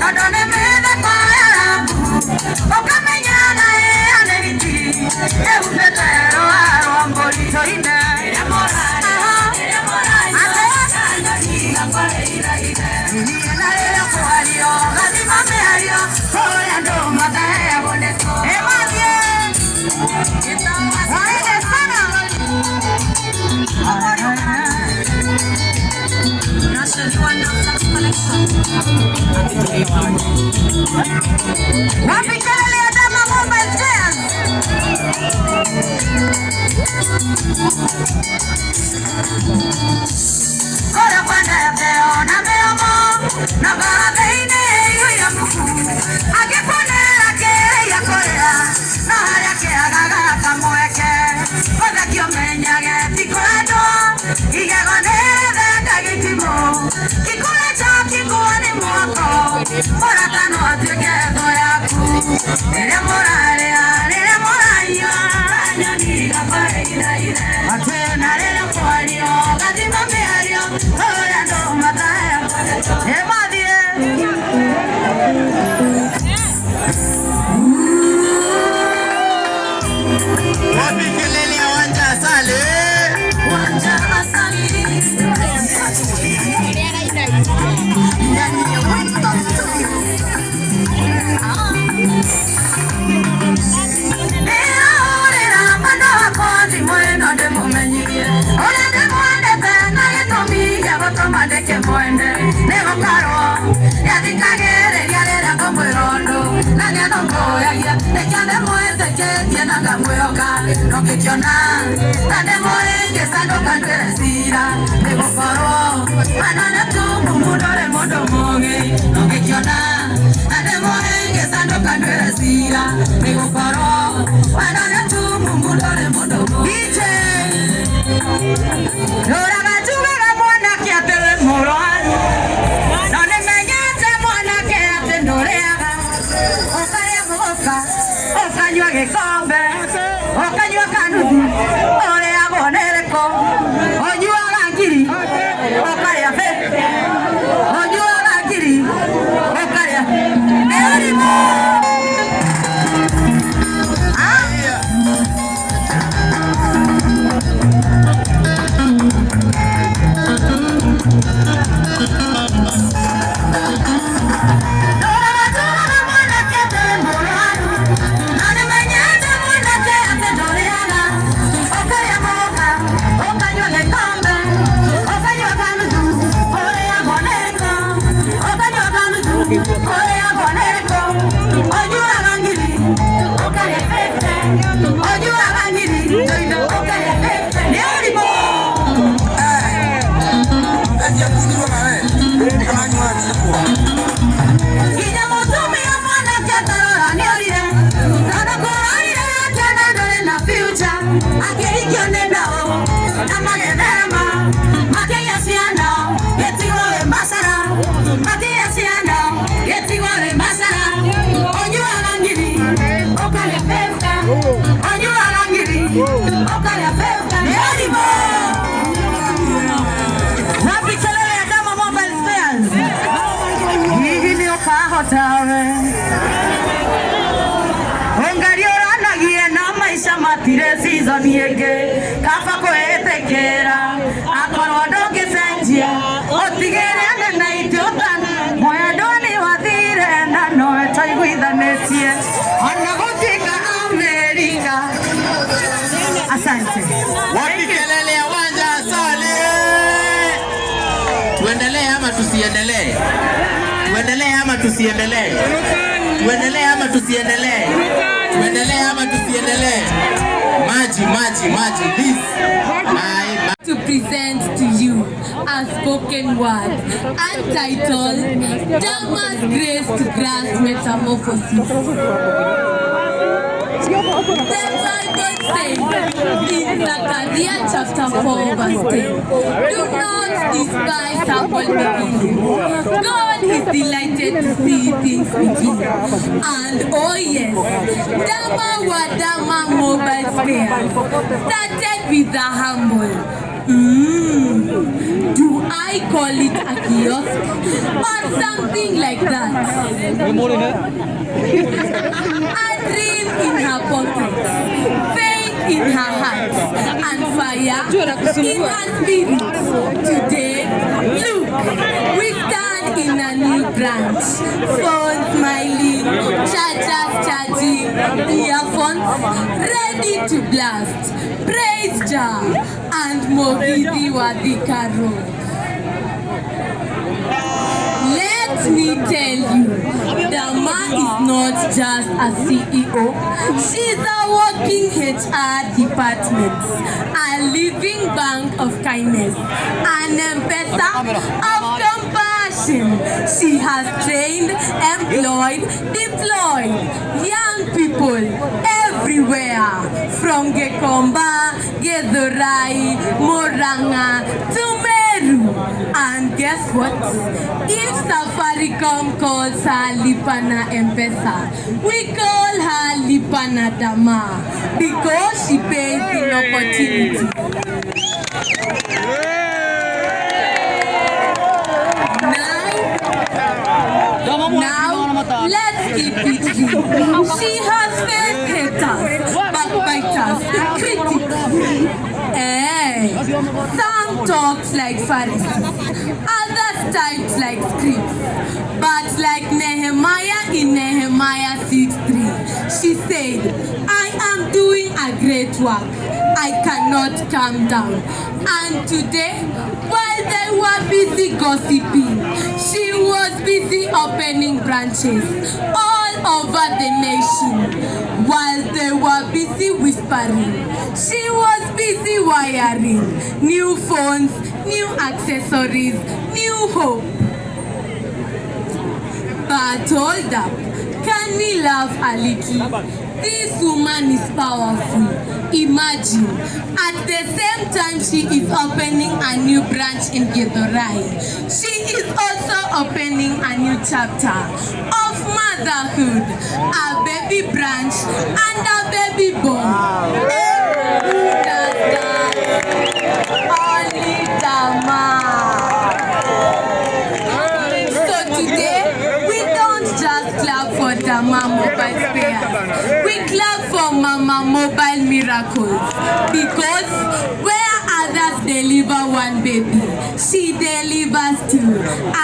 Tondũ nĩ mĩtheko ya rambu ũkamenya naĩ nĩ hiti ĩhumbĩte rũa rwa mbũri tũine. Na rĩrĩa kwario gathima mĩario kũrĩa andũ mataheagwo nĩkũ ĩmathiĩ waende sana. Wapi kelele ya Dama Mobile Spares? Kũrĩa kwendete ona mĩromo na ngoro thĩinĩ ĩiyũire muku angĩkuonera kĩrĩa kũrĩa no harĩa kĩagaga kamweke gũthekio menyage ti kwendwo igego nĩ rĩthengagia itimũ kĩkũrĩcho kĩguo nĩ mwako mũrata no atuĩke thũ yaku rĩrĩa mũrarĩa rĩrĩa mũranyua nyoni gabare atĩ na rĩrĩa kwario gathima mĩario ũrĩa andũ mataheagwo ĩmathiĩ. Wapi kelele ya Wanja Asali? Wanja Asali. Ndani ya One Stop Studio. Ndĩrahũrĩra mwendwa wakwa thimũ ĩno ndĩmũmenyithie ũrĩa ndĩmwendete na gĩtũmi gĩa gũtũma ndĩkĩmwende nĩ gũkorwo nĩathikagĩrĩria rĩrĩa ngũmwĩra ũndũ na nĩanũmbũyagia nĩkĩo ndĩmwĩtĩkĩtie na ngamwĩhoka ndũngĩkĩona ta ndĩmũhĩngĩca ndũkanduĩre cira nĩ gũkorwo wendo nĩ tumumu ndũrĩ mũndũ mũũgĩ ndũngĩkĩona ta ndĩmũhĩngĩca ndũkanduĩre cira nĩ gũkorwo wendo nĩ tumumu ndũrĩ mũndũ mũũgĩ. DJ Ndũraga njugaga mwanake atĩ wĩ mũrwaru no nĩmenyete mwanake atĩ ndũrĩaga ũkarĩa mũka ũkanyua gĩkombe ũkanyua kanuthu ũrĩagwo nĩ rĩkũ ũnyuaga ngiri ũkarĩa 50 ũnyuaga ngiri ũkarĩa nĩ ũrimũ. Ah? Ndũraga njugaga mwanake atĩ wĩ mũrwaru no nĩmenyete mwanake atĩ ndũrĩaga ũkarĩa mũka ũkanyua gĩkombe ũkanyua kanuthu ũrĩagwo nĩ rĩko ũkanyua kanuthu ũrĩagwo nĩ rĩko ũnyuaga ngiri ũkarĩa 50 ũnyuaga ngiri ũkarĩa 50 nĩ ũrimũ. Nginya mũtumia mwanake atarora nĩorire tondũ kũrorire akĩona ndũrĩ na future akĩhikio nĩ nao na magĩthema makĩgĩa ciana gĩtigwo wĩ macara makĩgĩa ciana gĩtigwo wĩ macara ũnyuaga ngiri ũkarĩa 50 ũnyuaga ngiri ũkarĩa 50 nĩ ũrimũ. Wapi kelele ya Dama Mobile Spares? Hihi nĩ ũkahota we ũngari ũranagie na maica matirĩ season ĩngĩ kaba kwĩtĩkĩra akorwo ndũngĩcenjia ũtigĩre anene itũtana mwendwa nĩ wathire na nowe twaiguithanĩtie ona gũtuĩka Amerika. Asante. Wapi kelele ya Wanja Asali? Tuendelee ama tusiendelee? Tuendelee ama tusiendelee? Tuendelee ama tusiendelee? Tuendelee ama tusiendelee? Maji, maji, maji. This my To present to you a spoken word entitled Dama's Grace to Grass Metamorphosis. The Bible says in Zechariah chapter 4 verse 10, "Do not despise humble beginnings." God is delighted to see things begin. And oh yes, Dama Wadama Mobile Spares started with the humble. Do I call it a kiosk or something like that? A dream in her pocket, faith in her heart, and fire in her spirit. Today, look, we stand in a new branch. Phones smiling, chargers charging, earphones ready to blast. Praise Jah and Mugithi wa Thika Road. Let me tell you, Dama is not just a CEO. She's a working HR department, a living bank of kindness, an M-Pesa of compassion. She has trained, employed, deployed young people everywhere from Gikomba, Githurai, Murang'a to Meru. And guess what? If Safaricom calls her Lipa na M-Pesa, we call her Lipa na Dama because she pays in opportunity. Now, let's keep it real. She has faced haters, backbiters, critics. Some talked like Pharisees, others typed like scribes. But like Nehemiah in Nehemiah 6:3, she said, "I am doing a great work. I cannot calm down." And today, while they were busy gossiping, she was busy opening branches all over the nation. While they were busy whispering, she was busy wiring new phones, new accessories, new hope. But hold up, can we laugh a little? This woman is powerful. Imagine, at the same time she is opening a new branch in Githurai, she is also opening a new chapter of motherhood, a baby branch and a baby born. Who does that? Only Dama. So today, we don't just clap for Dama Mobile Spares. We clap for Mama Mobile Miracles. Because where others deliver one baby, she delivers two.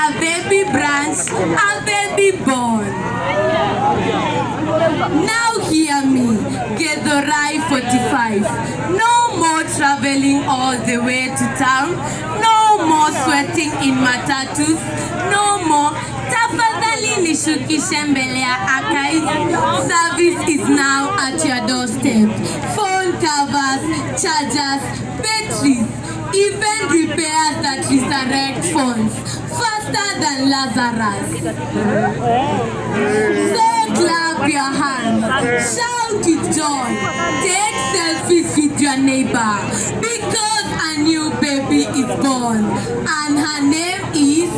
A baby branch, a baby born. Now hear me, Githurai 45. No more traveling all the way to town. No more sweating in matatus. No more "tafadhali nishukishe mbele ya archives." Service is now at your doorstep. Phone covers, chargers, batteries, even repairs that resurrect phones faster than Lazarus. So clap your hands, shout with joy, take selfies with your neighbor because a new baby is born and her name is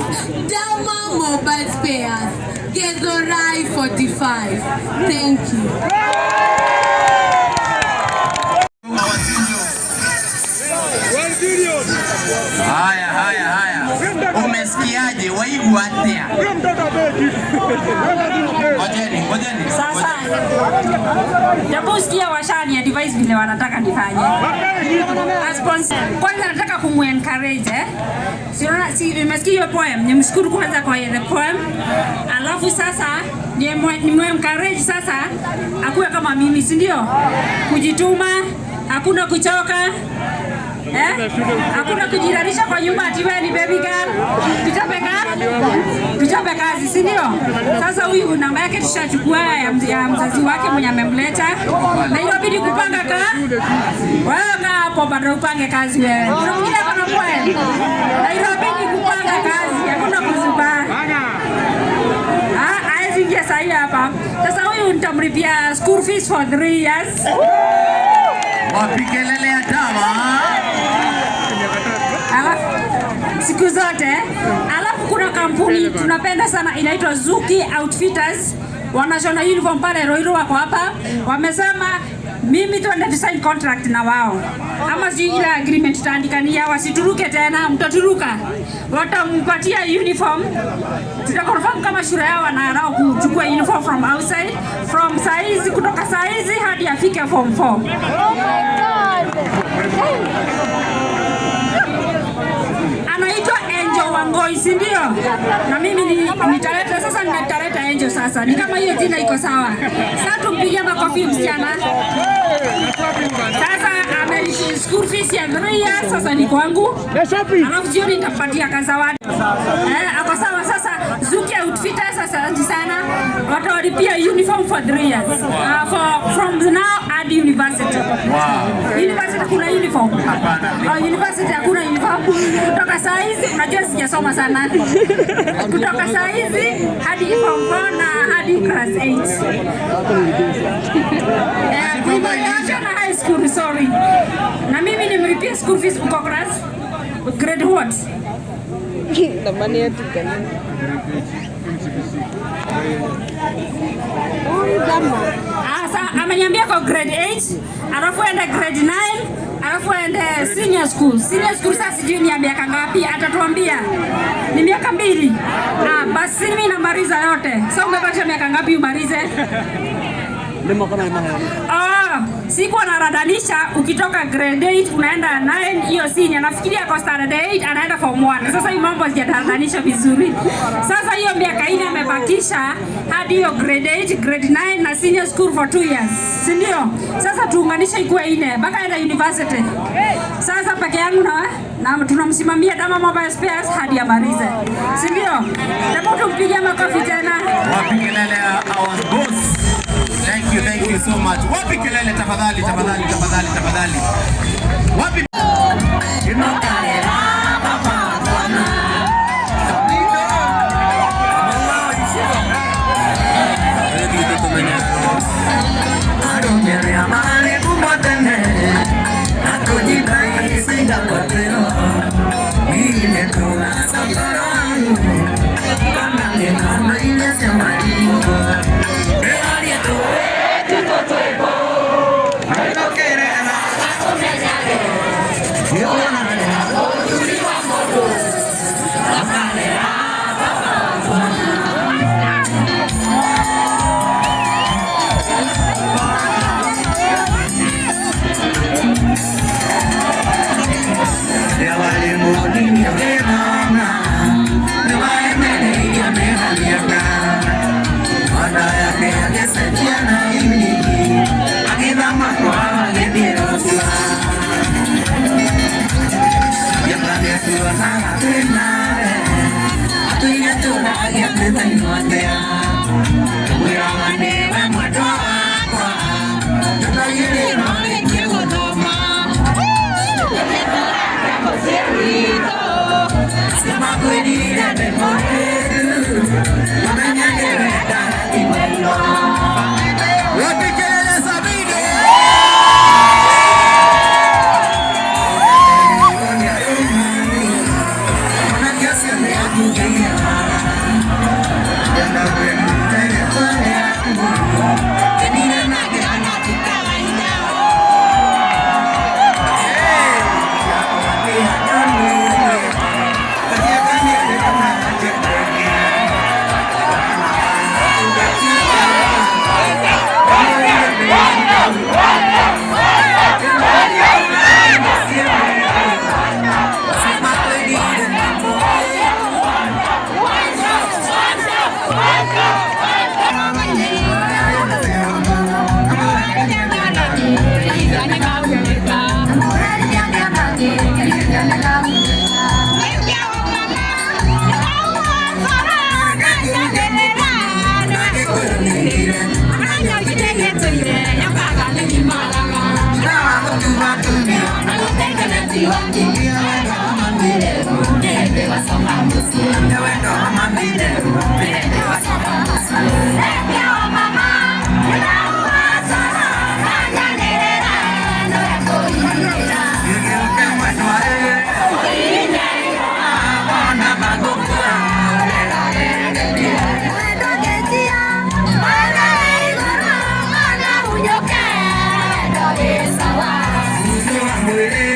Dama Mobile Spares, Githurai 45. Thank you. Haya, haya, haya. Umesikiaje? Waigua atia? Ngojeni, ngojeni. Sasa japo sikia washani advise vile wanataka nifanye. Kwanza nataka kumu encourage, eh. Si unaona, si nimesikia hiyo poem, nimshukuru kwanza kwa the poem. Alafu sasa nimu encourage sasa akuwe kama mimi, si ndio? Kujituma, hakuna kuchoka. Eh? Hakuna kujirarisha kwa nyumba ati wewe ni baby girl. Tuchape kazi. Tuchape kazi, si ndio? Sasa huyu namba yake tushachukua ya mzazi wake mwenye amemleta. Na inabidi kupanga ka. Wewe kaa hapo bado upange kazi wewe. Kuna mwingine ako na poem. Na inabidi kupanga kazi, hakuna kuzubaa. Ah, hawezi ingia sahi hapa. Sasa huyu nitamlipia school fees for 3 years. Wapi kelele ya Dama? Alafu siku zote. Alafu kuna kampuni tunapenda sana inaitwa Zuki Outfitters. Wanashona uniform pale Ruiru, wako hapa. Wamesema Mimi tuende tu sign contract na wao, ama sijui ile agreement tutaandikania, wasituruke tena. Mtaturuka, watampatia uniform. Tutaconfirm kama shule yao wanallow kuchukua uniform from outside, from saizi, kutoka saizi hadi afike form 4. Anaitwa Angel Wangoi, si ndio? Na mimi nitaleta sasa, nitaleta Angel sasa. Ni kama hiyo jina iko sawa. Sasa tumpigie makofi msichana. Sasa amelipia school fees ya 3 years, sasa ni kwangu. Alafu jioni nitampatia kazawadi. Eh, ako sawa sasa. Zuki Outfitters, asante sana. Watawalipia uniform for 3 years. For from now hadi university. Wow. University kuna uniform? Hapana. Oh, university hakuna uniform. Kutoka saa hizi, unajua sijasoma sana. Kutoka saa hizi hadi form 4 na hadi class 8. Eh, primary na high school, sorry. Na mimi nimlipie school fees uko class grade what? Thamani yetu kanini? Ah, sa ameniambia kwa grade 8, alafu ende grade 9, alafu ende senior school. Senior school sasa sijui ni ya miaka ngapi, atatuambia. Ni miaka 2. Ah, basi mimi namaliza yote. Sasa umebakisha miaka ngapi umalize? Ah, sikuwa naradanisha ukitoka grade 8 unaenda 9, hiyo senior. Nafikiria kwa standard 8 anaenda form 1. Sasa hii mambo sijaradanisha vizuri. Sasa hiyo miaka 4 amebakisha hadi hiyo grade 8, grade 9 na senior school for 2 years. Si ndio? Sasa tuunganishe ikuwe 4 mpaka aenda university. Sasa peke yangu na tunamsimamia Dama Mobile Spares hadi amalize. Si ndio? Hebu tumpigie makofi tena. Wapi kelele ya our boss? Thank you, thank you so much. Wapi kelele tafadhali, tafadhali, tafadhali, tafadhali. Wapi? Wapi kelele Sabini? Mwĩrĩ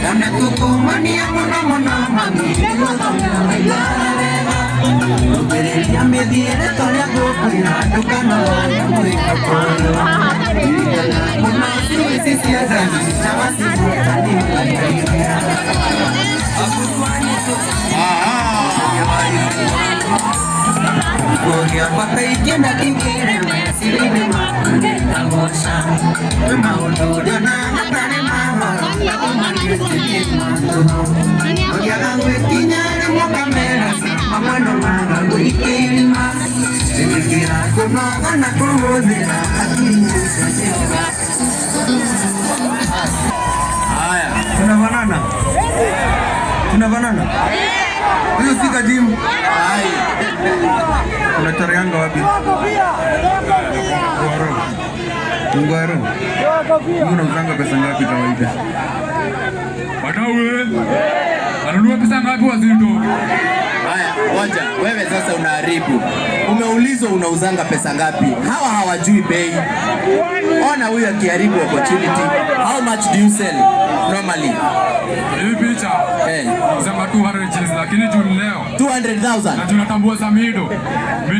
Ona mũno mũno mami rũmĩrĩria mĩthiĩre torĩa ngũkwĩra ndũkanoe mwĩhoko mũno ciugo ici cia ndani na wacibuata nĩ ũgateithia. Kũrĩa ingĩenda kĩingĩre meciria-inĩ maku nĩtagoca kwĩ maũndũ ndionaga matarĩ mahoro na kũmanĩtie matũ ũngĩaga gwĩkinya rĩmwe ũkamera mamwe no maga gwĩkĩrima ĩtĩkĩra kũnoga na kũhũthĩra hakiri icio ciothe. Haya, tunafanana? Tunafanana? Huyu si Kajimu? Unachoreanga wapi? Ngwaro. Ngwaro. Huyu unauzanga pesa ngapi kawaida? Wadau, anunua pesa ngapi wazito? Haya, ngoja, wewe sasa unaharibu. Umeulizwa unauzanga pesa ngapi? Hawa hawajui bei. Ona huyu akiharibu opportunity. How much do you sell normally? Hii picha sema 200 shillings, lakini juu ni leo 200,000. Na tunatambua Samido, mimi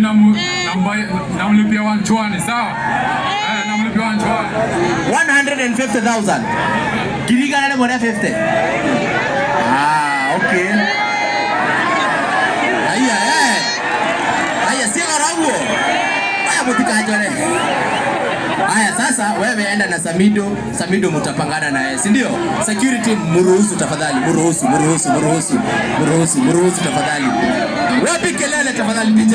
namlipia 120, sawa? Namlipia 120. 150,000. Kirigana na mwana 50. Ah, okay. Haya eh. Haya si garaguo. Haya mtikajore. Haya sasa wewe enda na Samido, Samido mtapangana na yeye, si ndio? Security mruhusu tafadhali, mruhusu, mruhusu, mruhusu, mruhusu, mruhusu tafadhali. Wapi kelele tafadhali DJ?